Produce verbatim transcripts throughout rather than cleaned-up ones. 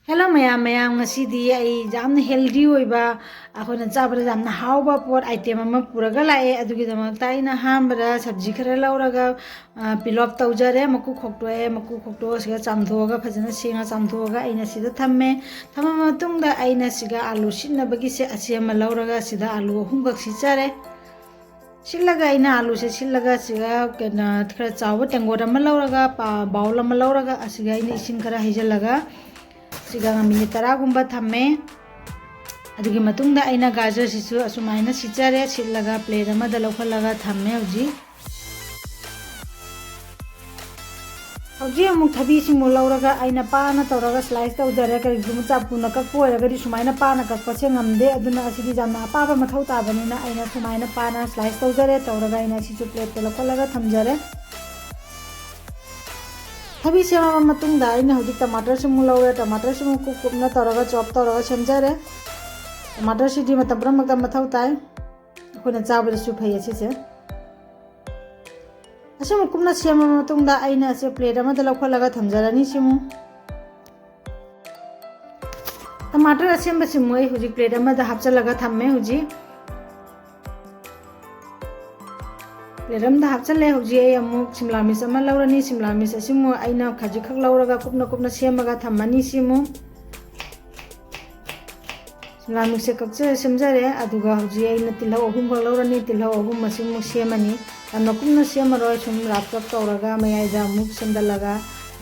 Hello ꯃꯌꯥꯝ, ꯃꯌꯥꯝ, ꯉꯁꯤꯗꯤ ꯑꯩ ꯌꯥꯝꯅ healthy ꯑꯣꯏꯕ, ꯑꯩꯈꯣꯏꯅ ꯆꯥꯕꯗ ꯌꯥꯝꯅ ꯍꯥꯎꯕ ꯄꯣꯠ item ꯑꯃ ꯄꯨꯔꯒ ꯂꯥꯛꯑꯦ꯫ ꯑꯗꯨꯒꯤꯗꯃꯛꯇ ꯑꯩꯅ ꯑꯍꯥꯟꯕꯗ ꯁꯕꯖꯤ ꯈꯔ ꯂꯧꯔꯒ, ꯑ, peel off ꯇꯧꯖꯔꯦ꯫ ꯃꯀꯨ ꯈꯣꯛꯇꯣꯛꯑꯦ꯫ ꯃꯀꯨ ꯈꯣꯛꯇꯣꯛꯑꯒ ꯁꯤꯒ ꯆꯥꯝꯊꯣꯛꯑꯒ, ꯐꯖꯅ ꯁꯦꯡꯅ ꯆꯥꯝꯊꯣꯛꯑꯒ ꯑꯩꯅ ꯁꯤꯗ ꯊꯝꯃꯦ꯫ ꯊꯝꯃ ꯃꯇꯨꯡꯗ ꯑꯩꯅ ꯁꯤꯒ ꯑꯥꯂꯨ ꯁꯤꯠꯅꯕꯒꯤꯁꯦ ꯑꯁꯤ ꯑꯃ ꯂꯧꯔꯒ ꯁꯤꯗ ꯑꯥꯂꯨ ꯑꯍꯨꯝꯈꯛ ꯁꯤꯠꯆꯔꯦ꯫ ꯁꯤꯠꯂꯒ ꯑꯩꯅ ꯑꯥꯂꯨꯁꯦ ꯁꯤꯠꯂꯒ ꯁꯤꯒ ꯀꯩꯅꯣ ꯈꯔ ꯆꯥꯎꯕ ꯇꯦꯡꯀꯣꯠ ꯑꯃ ꯂꯧꯔꯒ, ꯄꯥ-, bowl ꯑꯃ ꯂꯧꯔꯒ ꯑꯁꯤꯒ ꯑꯩꯅ ꯏꯁꯤꯡ ꯈꯔ ꯍꯩꯖꯤꯜꯂꯒ ꯁꯤꯒ minute ꯇꯔꯥꯒꯨꯝꯕ ꯊꯝꯃꯦ꯫ ꯑꯗꯨꯒꯤ ꯃꯇꯨꯡꯗ ꯑꯩꯅ ꯒꯥꯖꯔꯁꯤꯁꯨ ꯑꯁꯨꯃꯥꯏꯅ ꯁꯤꯠꯆꯔꯦ꯫ ꯁꯤꯠꯂꯒ plate ꯑꯃꯗ ꯂꯧꯈꯠꯂꯒ ꯊꯝꯃꯦ ꯍꯧꯖꯤꯛ꯫ ꯍꯧꯖꯤꯛ ꯑꯃꯨꯛ ꯊꯕꯤꯁꯤꯃꯨꯛ ꯂꯧꯔꯒ ꯑꯩꯅ ꯄꯥꯅ ꯇꯧꯔꯒ slice ꯇꯧꯖꯔꯦ꯫ ꯀꯔꯤꯒꯨꯝꯕ ꯆꯥꯄꯨꯅ ꯀꯛꯄ ꯑꯣꯏꯔꯒꯗꯤ ꯁꯨꯃꯥꯏꯅ ꯄꯥꯅ ꯀꯛꯄꯁꯦ ꯉꯝꯗꯦ, ꯑꯗꯨꯅ ꯑꯁꯤꯗꯤ ꯌꯥꯝꯅ ꯑꯄꯥꯕ ꯃꯊꯧ ꯇꯥꯕꯅꯤꯅ ꯑꯩꯅ ꯁꯨꯃꯥꯏꯅ ꯄꯥꯅ slice ꯇꯧꯖꯔꯦ꯫ ꯇꯧꯔꯒ ꯑꯩꯅ ꯁꯤꯁꯨ plateꯇ ꯂꯧꯈꯠꯂꯒ ꯊꯝꯖꯔꯦ꯫ ꯊꯕꯤ ꯁꯦꯝꯃꯕ ꯃꯇꯨꯡꯗ ꯑꯩꯅ ꯍꯧꯖꯤꯛ ꯇꯃꯥꯇꯔꯁꯤꯃꯨꯛ ꯂꯧꯔꯦ꯫ ꯇꯃꯥꯇꯔꯁꯤꯃꯨꯛ ꯀꯨꯞ ꯀꯨꯞꯅ ꯇꯧꯔꯒ chop ꯇꯧꯔꯒ ꯁꯦꯝꯖꯔꯦ꯫ ꯇꯃꯥꯇꯔꯁꯤꯗꯤ ꯃꯇꯝ ꯄꯨꯝꯅꯃꯛꯇ ꯃꯊꯧ ꯇꯥꯏ, ꯑꯩꯈꯣꯏꯅ ꯆꯥꯕꯗꯁꯨ ꯐꯩ ꯑꯁꯤꯁꯦ꯫ ꯑꯁꯤꯃꯨꯛ ꯀꯨꯞꯅ ꯁꯦꯝꯃꯕ ꯃꯇꯨꯡꯗ ꯑꯩꯅ ꯑꯁꯦ plate ꯑꯃꯗ ꯂꯧꯈꯠꯂꯒ ꯊꯝꯖꯔꯅꯤ꯫ ꯁꯤꯃꯨꯛ ꯇꯃꯥꯇꯔ ꯑꯁꯦꯝꯕꯁꯤꯃꯨꯛ ꯑꯩ ꯍꯧꯖꯤꯛ plate ꯑꯃꯗ ꯍꯥꯞꯆꯤꯜꯂꯒ ꯊꯝꯃꯦ꯫ ꯍꯧꯖꯤꯛ plate ꯑꯃꯗ ꯍꯥꯞꯆꯤꯜꯂꯦ꯫ ꯍꯧꯖꯤꯛ ꯑꯩ ꯑꯃꯨꯛ ꯁꯤꯝꯂꯥ ꯃꯤꯔꯆ ꯑꯃ ꯂꯧꯔꯅꯤ꯫ ꯁꯤꯝꯂꯥ ꯃꯤꯔꯆ ꯑꯁꯤꯃꯨꯛ ꯑꯩꯅ ꯈꯖꯤꯛꯈꯛ ꯂꯧꯔꯒ ꯀꯨꯞꯅ ꯀꯨꯞꯅ ꯁꯦꯝꯃꯒ ꯊꯝꯃꯅꯤ꯫ ꯁꯤꯃꯨꯛ ꯁꯤꯝꯂꯥ ꯃꯤꯔꯆꯁꯦ ꯀꯛꯆ-, ꯁꯦꯝꯖꯔꯦ꯫ ꯑꯗꯨꯒ ꯍꯧꯖꯤꯛ ꯑꯩꯅ ꯇꯤꯜꯍꯧ ꯑꯍꯨꯝꯈꯛ ꯂꯧꯔꯅꯤ꯫ ꯇꯤꯜꯍꯧ ꯑꯍꯨꯝ ꯑꯁꯤꯃꯨꯛ ꯁꯦꯝꯃꯅꯤ꯫ ꯌꯥꯝꯅ ꯀꯨꯞꯅ ꯁꯦꯝꯃꯔꯣꯏ, ꯁꯨꯝ rough chop ꯇꯧꯔꯒ ꯃꯌꯥꯏꯗ ꯑꯃꯨꯛ ꯁꯦꯝꯗꯠꯂꯒ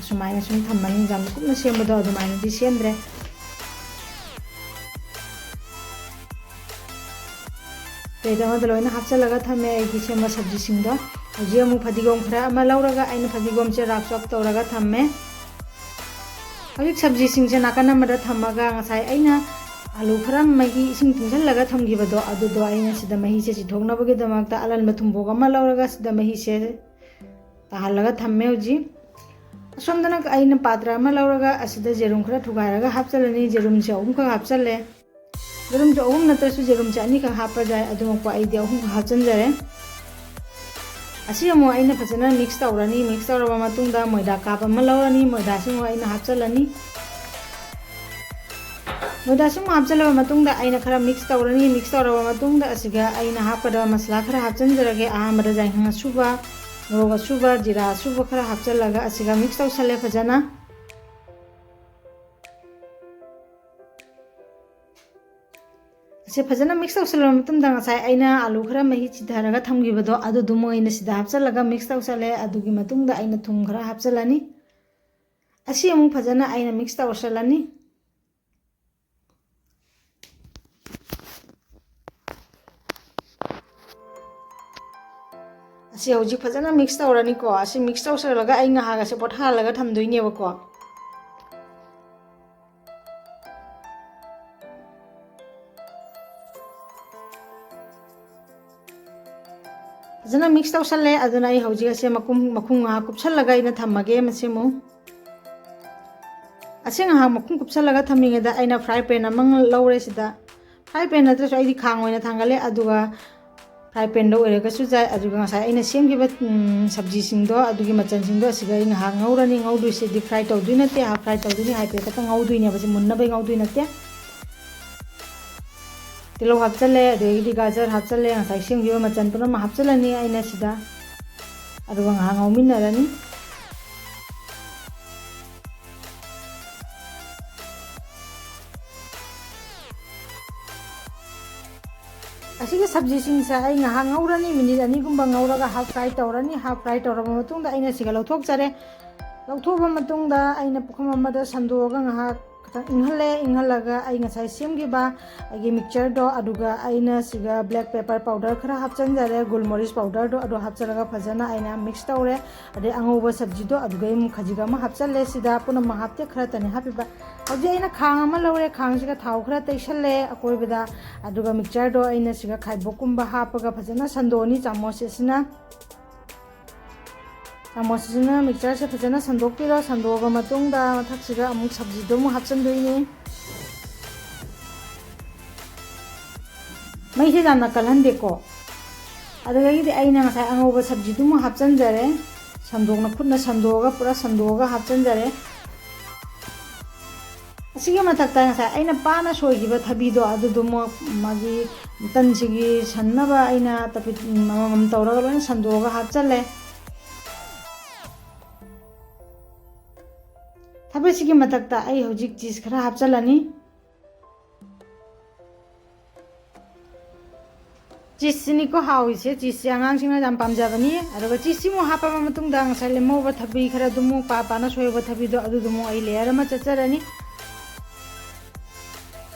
ꯑꯁꯨꯃꯥꯏꯅ ꯁꯨꯝ ꯊꯝꯃꯅꯤ꯫ ꯌꯥꯝꯅ ꯀꯨꯞꯅ ꯁꯦꯝꯕꯗꯣ ꯑꯗꯨꯃꯥꯏꯅꯗꯤ ꯁꯦꯝꯗ꯭ꯔꯦ꯫ Plate ꯑꯃꯗ ꯂꯣꯏꯅ ꯍꯥꯞꯆꯤꯜꯂꯒ ꯊꯝꯃꯦ ꯑꯩꯒꯤ ꯁꯦꯝꯕ ꯁꯕꯖꯤꯁꯤꯡꯗꯣ꯫ ꯍꯧꯖꯤꯛ ꯑꯃꯨꯛ ꯐꯗꯤꯒꯣꯝ ꯈꯔ ꯑꯃ ꯂꯧꯔꯒ ꯑꯩꯅ ꯐꯗꯤꯒꯣꯝꯁꯦ rough chop ꯇꯧꯔꯒ ꯊꯝꯃꯦ꯫ ꯍꯧꯖꯤꯛ ꯁꯕꯖꯤꯁꯤꯡꯁꯦ ꯅꯥꯀꯟ ꯑꯃꯗ ꯊꯝꯃꯒ ꯉꯁꯥꯏ ꯑꯩꯅ ꯑꯥꯂꯨ ꯈꯔ ꯃꯍꯤ ꯏꯁꯤꯡ ꯇꯤꯡꯁꯤꯜꯂꯒ ꯊꯝꯈꯤꯕꯗꯣ ꯑꯗꯨꯗꯣ ꯑꯩꯅ ꯁꯤꯗ ꯃꯍꯤꯁꯦ ꯆꯤꯊꯣꯛꯅꯕꯒꯤꯗꯃꯛꯇ ꯑꯂꯟꯕ ꯊꯨꯝꯕꯣꯛ ꯑꯃ ꯂꯧꯔꯒ ꯁꯤꯗ ꯃꯍꯤꯁꯦ ꯇꯥꯍꯜꯂꯒ ꯊꯝꯃꯦ ꯍꯧꯖꯤꯛ꯫ ꯑꯁꯣꯝꯗꯅ ꯑꯩꯅ ꯄꯥꯇ꯭ꯔ ꯑꯃ ꯂꯧꯔꯒ ꯑꯁꯤꯗ ꯌꯦꯔꯨꯝ ꯈꯔ ꯊꯨꯒꯥꯏꯔꯒ ꯍꯥꯞꯆꯤꯜꯂꯅꯤ꯫ ꯌꯦꯔꯨꯝꯁꯦ ꯑꯍꯨꯝꯈꯛ ꯍꯥꯞꯆꯤꯜꯂꯦ꯫ ꯌꯦꯔꯨꯝꯁꯦ ꯑꯍꯨꯝ ꯅꯠꯇ꯭ꯔꯁꯨ ꯌꯦꯔꯨꯝꯁꯦ ꯑꯅꯤꯈꯛ ꯍꯥꯞꯄ ꯌꯥꯏ, ꯑꯗꯨꯃꯛꯄꯨ ꯑꯩꯗꯤ ꯑꯍꯨꯝꯈꯛ ꯍꯥꯞꯆꯤꯟꯖꯔꯦ꯫ ꯑꯁꯤ ꯑꯃꯨꯛ ꯑꯩꯅ ꯐꯖꯅ mix ꯇꯧꯔꯅꯤ꯫ Mix ꯇꯧꯔꯕ ꯃꯇꯨꯡꯗ ꯃꯣꯏꯗꯥ cup ꯑꯃ ꯂꯧꯔꯅꯤ, ꯃꯣꯏꯗꯥꯁꯤ ꯑꯃꯨꯛ ꯑꯩꯅ ꯍꯥꯞꯆꯤꯜꯂꯅꯤ꯫ ꯃꯣꯏꯗꯥꯁꯨ ꯑꯃꯨꯛ ꯍꯥꯞꯆꯤꯜꯂꯕ ꯃꯇꯨꯡꯗ ꯑꯩꯅ ꯈꯔ mix ꯇꯧꯔꯅꯤ꯫ Mix ꯇꯧꯔꯕ ꯃꯇꯨꯡꯗ ꯑꯁꯤꯒ ꯑꯩꯅ ꯍꯥꯞꯀꯗꯕ ꯃꯁꯥꯂꯥ ꯈꯔ ꯍꯥꯞꯆꯤꯟꯖꯔꯒꯦ꯫ ꯑꯍꯥꯟꯕꯗ ꯌꯥꯏꯉꯪ ꯑꯁꯨꯕ, ꯃꯣꯔꯣꯛ ꯑꯁꯨꯕ, ꯖꯤꯔꯥ ꯑꯁꯨꯕ ꯈꯔ ꯍꯥꯞꯆꯤꯜꯂꯒ ꯑꯁꯤꯒ mix ꯇꯧꯁꯜꯂꯦ ꯐꯖꯅ꯫ ꯑꯁꯤ ꯐꯖꯅ mix ꯇꯧꯁꯜꯂꯕ ꯃꯇꯨꯡꯗ ꯉꯁꯥꯏ ꯑꯩꯅ ꯑꯥꯂꯨ ꯈꯔ ꯃꯍꯤ ꯆꯤꯊꯔꯒ ꯊꯝꯈꯤꯕꯗꯣ ꯑꯗꯨꯗꯨ ꯃꯣꯏꯅ ꯁꯤꯗ ꯍꯥꯞꯆꯤꯜꯂꯒ mix ꯇꯧꯁꯜꯂꯦ꯫ ꯑꯗꯨꯒꯤ ꯃꯇꯨꯡꯗ ꯑꯩꯅ ꯊꯨꯝ ꯈꯔ ꯍꯥꯞꯆꯤꯜꯂꯅꯤ꯫ ꯑꯁꯤ ꯑꯃꯨꯛ ꯐꯖꯅ ꯑꯩꯅ mix ꯇꯧꯁꯜꯂꯅꯤ꯫ ꯑꯁꯤ ꯍꯧꯖꯤꯛ ꯐꯖꯅ mix ꯇꯧꯔꯅꯤꯀꯣ꯫ ꯑꯁꯤ mix ꯇꯧꯁꯜꯂꯒ ꯑꯩ ꯉꯥꯏꯍꯥꯛ ꯑꯁꯤ ꯄꯣꯊꯥꯍꯜꯂꯒ ꯊꯝꯗꯣꯏꯅꯦꯕꯀꯣ꯫ ꯐꯖꯅ mix ꯇꯧꯁꯜꯂꯦ꯫ ꯑꯗꯨꯅ ꯑꯩ ꯍꯧꯖꯤꯛ ꯑꯁꯦ ꯃꯈꯨꯝ, ꯃꯈꯨꯝ ꯉꯥꯏꯍꯥꯛ ꯀꯨꯞꯁꯜꯂꯒ ꯑꯩꯅ ꯊꯝꯃꯒꯦ꯫ ꯃꯁꯤ ꯑꯃꯨꯛ ꯑꯁꯤ ꯉꯥꯏꯍꯥꯛ ꯃꯈꯨꯝ ꯀꯨꯞꯁꯜꯂꯒ ꯊꯝꯃꯤꯉꯩꯗ ꯑꯩꯅ fry pan ꯑꯃ ꯂꯧꯔꯦ꯫ ꯁꯤꯗ fry pan ꯅꯠꯇ꯭ꯔꯁꯨ ꯑꯩꯗꯤ ꯈꯥꯡ ꯑꯣꯏꯅ ꯊꯥꯡꯒꯠꯂꯦ꯫ ꯑꯗꯨꯒ fry pan ꯗ ꯑꯣꯏꯔꯒꯁꯨ ꯌꯥꯏ꯫ ꯑꯗꯨꯒ ꯉꯁꯥꯏ ꯑꯩꯅ ꯁꯦꯝꯈꯤꯕ, ꯎꯝ, ꯁꯕꯖꯤꯁꯤꯡꯗꯣ, ꯑꯗꯨꯒꯤ ꯃꯆꯜꯁꯤꯡꯗꯣ ꯑꯁꯤꯒ ꯑꯩ ꯉꯥꯏꯍꯥꯛ ꯉꯧꯔꯅꯤ꯫ ꯉꯧꯗꯣꯏꯁꯦ deep fry ꯇꯧꯗꯣꯏ ꯅꯠꯇꯦ, half fry ꯇꯧꯗꯣꯏꯅꯤ꯫ ꯍꯥꯏꯐꯦꯠ ꯈꯛꯇ ꯉꯧꯗꯣꯏꯅꯦꯕ, ꯁꯤ ꯃꯨꯟꯅꯕꯩ ꯉꯧꯗꯣꯏ ꯅꯠꯇꯦ꯫ ꯇꯤꯜꯍꯧ ꯍꯥꯞꯆꯜꯂꯦ, ꯑꯗꯒꯤꯗꯤ ꯒꯥꯖꯔ ꯍꯥꯞꯆꯜꯂꯦ, ꯉꯁꯥꯏ ꯁꯦꯝꯈꯤꯕ ꯃꯆꯜ ꯄꯨꯝꯅꯃꯛ ꯍꯥꯞꯆꯜꯂꯅꯤ ꯑꯩꯅ ꯁꯤꯗ, ꯑꯗꯨꯒ ꯉꯥꯏꯍꯥꯛ ꯉꯧꯃꯤꯟꯅꯔꯅꯤ꯫ ꯑꯁꯤꯒꯤ ꯁꯕꯖꯤꯁꯤꯡꯁꯦ ꯑꯩ ꯉꯥꯏꯍꯥꯛ ꯉꯧꯔꯅꯤ, ꯃꯤꯅꯤꯠ ꯑꯅꯤꯒꯨꯝꯕ ꯉꯧꯔꯒ half fry ꯇꯧꯔꯅꯤ꯫ Half fry ꯇꯧꯔꯕ ꯃꯇꯨꯡꯗ ꯑꯩꯅ ꯁꯤꯒ ꯂꯧꯊꯣꯛꯆꯔꯦ꯫ ꯂꯧꯊꯣꯛꯑꯕ ꯃꯇꯨꯡꯗ ꯑꯩꯅ ꯄꯨꯈꯝ ꯑꯃꯗ ꯁꯟꯗꯣꯛꯑꯒ ꯉꯥꯏꯍꯥꯛ ꯈꯤꯇꯪ ꯏꯪꯍꯜꯂꯦ꯫ ꯏꯪꯍꯜꯂꯒ ꯑꯩ ꯉꯁꯥꯏ ꯁꯦꯝꯈꯤꯕ ꯑꯩꯒꯤ mixture ꯗꯣ, ꯑꯗꯨꯒ ꯑꯩꯅ ꯁꯤꯒ black pepper powder ꯈꯔ ꯍꯥꯞꯆꯤꯟꯖꯔꯦ, ꯒꯨꯜ ꯃꯣꯔꯤꯁ powder ꯗꯣ, ꯑꯗꯨ ꯍꯥꯞꯆꯤꯜꯂꯒ ꯐꯖꯅ ꯑꯩꯅ mix ꯇꯧꯔꯦ꯫ ꯑꯗꯩ ꯑꯉꯧꯕ ꯁꯕꯖꯤꯗꯣ ꯑꯗꯨꯒ ꯑꯃꯨꯛ ꯈꯖꯤꯛ ꯑꯃ ꯍꯥꯞꯆꯜꯂꯦ꯫ ꯁꯤꯗ ꯄꯨꯝꯅꯃꯛ ꯍꯥꯞꯇꯦ, ꯈꯔꯇꯅꯤ ꯍꯥꯞꯄꯤꯕ꯫ ꯍꯧꯖꯤꯛ ꯑꯩꯅ ꯈꯥꯡ ꯑꯃ ꯂꯧꯔꯦ, ꯈꯥꯡꯁꯤꯒ ꯊꯥꯎ ꯈꯔ ꯇꯩꯁꯜꯂꯦ ꯑꯀꯣꯏꯕꯗ, ꯑꯗꯨꯒ mixture ꯗꯣ ꯑꯩꯅ ꯁꯤꯒ ꯈꯥꯏꯕꯣꯛꯀꯨꯝꯕ ꯍꯥꯞꯄꯒ ꯐꯖꯅ ꯁꯟꯗꯣꯛꯑꯅꯤ ꯆꯥꯃꯁ ꯑꯁꯤꯅ꯫ ꯆꯥꯃꯁ ꯑꯁꯤꯅ mixture ꯁꯦ ꯐꯖꯅ ꯁꯟꯗꯣꯛꯄꯤꯔꯣ꯫ ꯁꯟꯗꯣꯛꯑꯕ ꯃꯇꯨꯡꯗ ꯃꯊꯛꯁꯤꯗ ꯑꯃꯨꯛ ꯁꯕꯖꯤꯗꯣ ꯑꯃꯨꯛ ꯍꯥꯞꯆꯤꯟꯗꯣꯏꯅꯤ꯫ ꯃꯩꯁꯦ ꯌꯥꯝꯅ ꯀꯜꯍꯟꯗꯦꯀꯣ꯫ ꯑꯗꯨꯗꯒꯤꯗꯤ ꯑꯩꯅ ꯉꯁꯥꯏ ꯑꯉꯧꯕ ꯁꯕꯖꯤꯗꯨꯃ ꯍꯥꯞꯆꯤꯟꯖꯔꯦ꯫ ꯁꯟꯗꯣꯛꯅ, ꯈꯨꯠꯅ ꯁꯟꯗꯣꯛꯑꯒ, ꯄꯨꯔꯥ ꯁꯟꯗꯣꯛꯑꯒ ꯍꯥꯞꯆꯤꯟꯖꯔꯦ꯫ ꯑꯁꯤꯒꯤ ꯃꯊꯛꯇ ꯉꯁꯥꯏ ꯑꯩꯅ ꯄꯥꯅ ꯁꯣꯏꯈꯤꯕ ꯊꯕꯤꯗꯣ ꯑꯗꯨꯗꯨꯃꯨꯛ ꯃꯥꯒꯤ ꯇꯟꯁꯤꯒꯤ ꯁꯟꯅꯕ ꯑꯩꯅ ꯇꯄꯤꯠ ꯑꯃꯃꯝ ꯇꯧꯔꯒ ꯂꯣꯏꯅ ꯁꯟꯗꯣꯛꯑꯒ ꯍꯥꯞꯆꯜꯂꯦ꯫ ꯊꯕꯤꯁꯤꯒꯤ ꯃꯊꯛꯇ ꯑꯩ ꯍꯧꯖꯤꯛ ꯆꯤꯁ ꯈꯔ ꯍꯥꯞꯆꯜꯂꯅꯤ꯫ ꯆꯤꯁꯁꯤꯅꯤꯀꯣ ꯍꯥꯎꯔꯤꯁꯦ, ꯆꯤꯁꯁꯦ ꯑꯉꯥꯡꯁꯤꯡꯅ ꯌꯥꯝ ꯄꯥꯝꯖꯕꯅꯤ꯫ ꯑꯗꯨꯒ ꯆꯤꯁꯁꯤꯃꯨꯛ ꯍꯥꯞꯄꯕ ꯃꯇꯨꯡꯗ ꯉꯁꯥꯏ ꯂꯦꯝꯍꯧꯕ ꯊꯕꯤ ꯈꯔꯗꯨꯃꯨꯛ ꯄꯥ ꯄꯥꯅ ꯁꯣꯏꯍꯧꯕ ꯊꯕꯤꯗꯣ ꯑꯗꯨꯗꯨꯃꯨꯛ ꯑꯩ ꯂꯦꯌꯔ ꯑꯃ ꯆꯠꯆꯔꯅꯤ꯫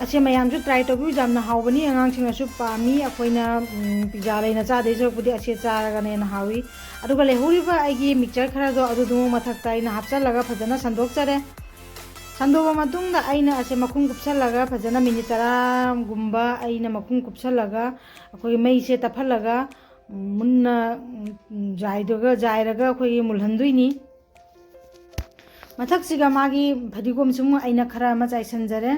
ꯑꯁꯤ ꯃꯌꯥꯝꯁꯨ ꯇ꯭ꯔꯥꯏ ꯇꯧꯕꯤꯌꯨ, ꯌꯥꯝꯅ ꯍꯥꯎꯕꯅꯤ, ꯑꯉꯥꯡꯁꯤꯡꯅꯁꯨ ꯄꯥꯝꯃꯤ꯫ ꯑꯩꯈꯣꯏꯅ ꯎꯝ, ꯄꯤꯖꯥ ꯂꯩꯅ ꯆꯥꯗꯣꯏ ꯁꯔꯨꯛꯄꯨꯗꯤ ꯑꯁꯤ ꯆꯥꯔꯒꯅ ꯍꯦꯟꯅ ꯍꯥꯎꯏ꯫ ꯑꯗꯨꯒ ꯂꯩꯍꯧꯔꯤꯕ ꯑꯩꯒꯤ ꯃꯤꯛꯆꯔ ꯈꯔꯗꯣ ꯑꯗꯨꯗꯨꯃꯨꯛ ꯃꯊꯛꯇ ꯑꯩꯅ ꯍꯥꯞꯆꯜꯂꯒ ꯐꯖꯅ ꯁꯟꯗꯣꯛꯆꯔꯦ꯫ ꯁꯟꯗꯣꯛꯑꯕ ꯃꯇꯨꯡꯗ ꯑꯩꯅ ꯑꯁꯦ ꯃꯈꯨꯝ ꯀꯨꯞꯁꯜꯂꯒ ꯐꯖꯅ ꯃꯤꯅꯤꯠ ꯇꯔꯥꯒꯨꯝꯕ ꯑꯩꯅ ꯃꯈꯨꯝ ꯀꯨꯞꯁꯜꯂꯒ ꯑꯩꯈꯣꯏꯒꯤ ꯃꯩꯁꯦ ꯇꯞꯍꯜꯂꯒ ꯃꯨꯟꯅ ꯖꯥꯏꯗꯨꯒ ꯖꯥꯏꯔꯒ ꯑꯩꯈꯣꯏꯒꯤ ꯃꯨꯜꯍꯟꯗꯣꯏꯅꯤ꯫ ꯃꯊꯛꯁꯤꯒ ꯃꯥꯒꯤ ꯐꯗꯤꯒꯣꯝꯁꯨ ꯑꯃꯨꯛ ꯑꯩꯅ ꯈꯔ ꯑꯃ ꯆꯥꯏꯁꯟꯖꯔꯦ꯫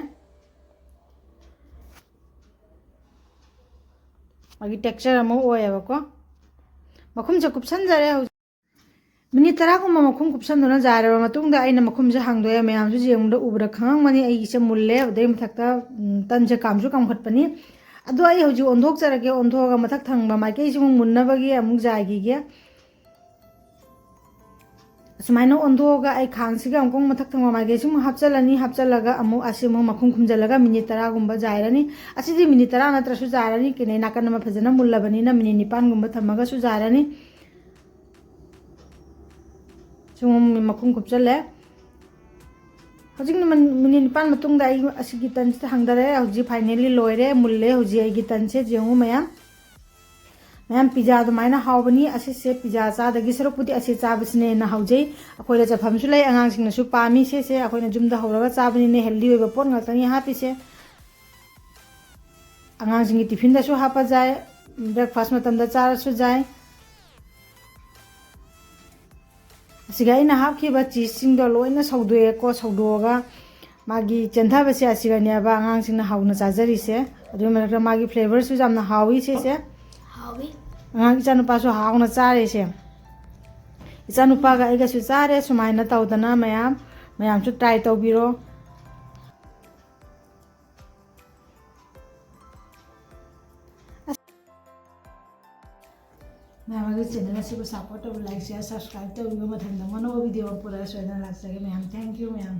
ꯃꯥꯒꯤ ꯇꯦꯛꯆꯔ ꯑꯃ ꯑꯣꯏꯌꯦꯕꯀꯣ꯫ ꯃꯈꯨꯝꯁꯦ ꯀꯨꯞꯁꯟꯖꯔꯦ ꯍꯧꯖꯤꯛ꯫ ꯃꯤꯅꯤꯠ ꯇꯔꯥꯒꯨꯝꯕ ꯃꯈꯨꯝ ꯀꯨꯞꯁꯟꯗꯨꯅ ꯖꯥꯏꯔꯕ ꯃꯇꯨꯡꯗ ꯑꯩꯅ ꯃꯈꯨꯝꯁꯦ ꯍꯥꯡꯗꯣꯛꯑꯦ꯫ ꯃꯌꯥꯝꯁꯨ ꯌꯦꯡꯕꯗ ꯎꯕꯗ ꯈꯪꯉꯝꯒꯅꯤ ꯑꯩꯒꯤꯁꯦ ꯃꯨꯜꯂꯦ, ꯑꯗꯩ ꯃꯊꯛꯇ ꯎꯝ, ꯇꯟꯁꯦ ꯀꯥꯝꯁꯨ ꯀꯥꯝꯈꯠꯄꯅꯤ꯫ ꯑꯗꯣ ꯑꯩ ꯍꯧꯖꯤꯛ ꯑꯣꯟꯊꯣꯛꯆꯔꯒꯦ꯫ ꯑꯣꯟꯊꯣꯛꯑꯒ ꯃꯊꯛ ꯊꯪꯕ ꯃꯥꯏꯀꯩꯁꯤ ꯑꯃꯨꯛ ꯃꯨꯟꯅꯕꯒꯤ ꯑꯃꯨꯛ ꯖꯥꯏꯈꯤꯒꯦ꯫ ꯑꯁꯨꯃꯥꯏꯅ ꯑꯣꯟꯊꯣꯛꯑꯒ ꯑꯩ ꯈꯥꯡꯁꯤꯒ ꯑꯃꯨꯛ ꯃꯊꯛ ꯊꯪꯕ ꯃꯥꯏꯀꯩꯁꯤ ꯑꯃꯨꯛ ꯍꯥꯞꯆꯜꯂꯅꯤ꯫ ꯍꯥꯞꯆꯜꯂꯒ ꯑꯃꯨꯛ ꯑꯁꯤ ꯑꯃꯨꯛ ꯃꯈꯨꯝ ꯈꯨꯝꯖꯤꯜꯂꯒ ꯃꯤꯅꯤꯠ ꯇꯔꯥꯒꯨꯝꯕ ꯖꯥꯏꯔꯅꯤ꯫ ꯑꯁꯤꯗꯤ ꯃꯤꯅꯤꯠ ꯇꯔꯥ ꯅꯠꯇ꯭ꯔꯁꯨ ꯖꯥꯏꯔꯅꯤ, ꯀꯩꯅꯣ ꯅꯥꯀꯟ ꯑꯃ ꯐꯖꯅ ꯃꯨꯜꯂꯕꯅꯤꯅ ꯃꯤꯅꯤꯠ ꯅꯤꯄꯥꯟꯒꯨꯝꯕ ꯊꯝꯃꯒꯁꯨ ꯖꯥꯏꯔꯅꯤ꯫ ꯁꯨꯝ ꯃꯈꯨꯝ ꯀꯨꯞꯁꯜꯂꯦ꯫ ꯍꯧꯖꯤꯛ ꯅꯨꯃꯤꯠ-, ꯃꯤꯅꯤꯠ ꯅꯤꯄꯥꯟ ꯃꯇꯨꯡꯗ ꯑꯩ ꯑꯁꯤꯒꯤ ꯇꯟꯁꯤꯗ ꯍꯥꯡꯗꯔꯦ꯫ ꯍꯧꯖꯤꯛ ꯐꯥꯏꯅꯦꯜꯂꯤ ꯂꯣꯏꯔꯦ, ꯃꯨꯜꯂꯦ꯫ ꯍꯧꯖꯤꯛ ꯑꯩꯒꯤ ꯇꯟꯁꯦ ꯌꯦꯡꯉꯨ ꯃꯌꯥꯝ꯫ ꯃꯌꯥꯝ, ꯄꯤꯖꯥ ꯑꯗꯨꯃꯥꯏꯅ ꯍꯥꯎꯕꯅꯤ꯫ ꯑꯁꯤꯁꯦ ꯄꯤꯖꯥ ꯆꯥꯗꯒꯤ ꯁꯔꯨꯛꯄꯨꯗꯤ ꯑꯁꯤ ꯆꯥꯕꯁꯤꯅ ꯍꯦꯟꯅ ꯍꯥꯎꯖꯩ꯫ ꯑꯩꯈꯣꯏꯗ ꯆꯠꯐꯝꯁꯨ ꯂꯩ, ꯑꯉꯥꯡꯁꯤꯡꯅꯁꯨ ꯄꯥꯝꯃꯤ꯫ ꯁꯤꯁꯦ ꯑꯩꯈꯣꯏꯅ ꯌꯨꯝꯗ ꯍꯧꯔꯒ ꯆꯥꯕꯅꯤꯅ ꯍꯦꯜꯗꯤ ꯑꯣꯏꯕ ꯄꯣꯠ ꯉꯥꯛꯇꯅꯤ ꯍꯥꯞꯄꯤꯁꯦ꯫ ꯑꯉꯥꯡꯁꯤꯡꯒꯤ ꯇꯤꯐꯤꯟꯗꯁꯨ ꯍꯥꯞꯄ ꯌꯥꯏ, ꯕ꯭ꯔꯦꯛꯐꯥꯁ ꯃꯇꯝꯗ ꯆꯥꯔꯁꯨ ꯌꯥꯏ꯫ ꯑꯁꯤꯒ ꯑꯩꯅ ꯍꯥꯞꯈꯤꯕ ꯆꯤꯁꯁꯤꯡꯗꯣ ꯂꯣꯏꯅ ꯁꯧꯗꯣꯛꯑꯦꯀꯣ꯫ ꯁꯧꯗꯣꯛꯑꯒ ꯃꯥꯒꯤ ꯆꯦꯟꯊꯕꯁꯦ ꯑꯁꯤꯒꯅꯦꯕ ꯑꯉꯥꯡꯁꯤꯡꯅ ꯍꯥꯎꯅ ꯆꯥꯖꯔꯤꯁꯦ꯫ ꯑꯗꯨꯒꯤ ꯃꯊꯛꯇ ꯃꯥꯒꯤ ꯐ꯭ꯂꯦꯕꯔꯁꯨ ꯌꯥꯝꯅ ꯍꯥꯎꯋꯤ ꯁꯤꯁꯦ꯫ ꯍꯥꯎꯋꯤ꯫ ꯑꯉꯥꯡ ꯏꯆꯥꯅꯨꯄꯥꯁꯨ ꯍꯥꯎꯅ ꯆꯥꯔꯦꯁꯦ꯫ ꯏꯆꯥꯅꯨꯄꯥꯒ ꯑꯩꯒꯁꯨ ꯆꯥꯔꯦ꯫ ꯁꯨꯃꯥꯏꯅ ꯇꯧꯗꯅ ꯃꯌꯥꯝ, ꯃꯌꯥꯝꯁꯨ ꯇ꯭ꯔꯥꯏ ꯇꯧꯕꯤꯔꯣ꯫ ꯃꯌꯥꯝ ꯑꯗꯨ ꯆꯦꯅꯦꯜ ꯑꯁꯤꯕꯨ ꯁꯞꯄꯣꯔꯠ ꯇꯧꯕ, ꯂꯥꯏꯛ ꯁꯤꯌꯥꯔ ꯁꯕꯁꯀ꯭ꯔꯥꯏꯕ ꯇꯧꯕꯤꯌꯨ꯫ ꯃꯊꯪꯗ ꯑꯅꯧꯕ ꯚꯤꯗꯤꯑꯣ ꯑꯃ ꯄꯨꯔꯛꯑ ꯁꯣꯏꯗꯅ ꯂꯥꯛꯆꯒꯦ ꯃꯌꯥꯝ꯫ ꯊꯦꯡꯀ꯭ꯌꯨ ꯃꯌꯥꯝ꯫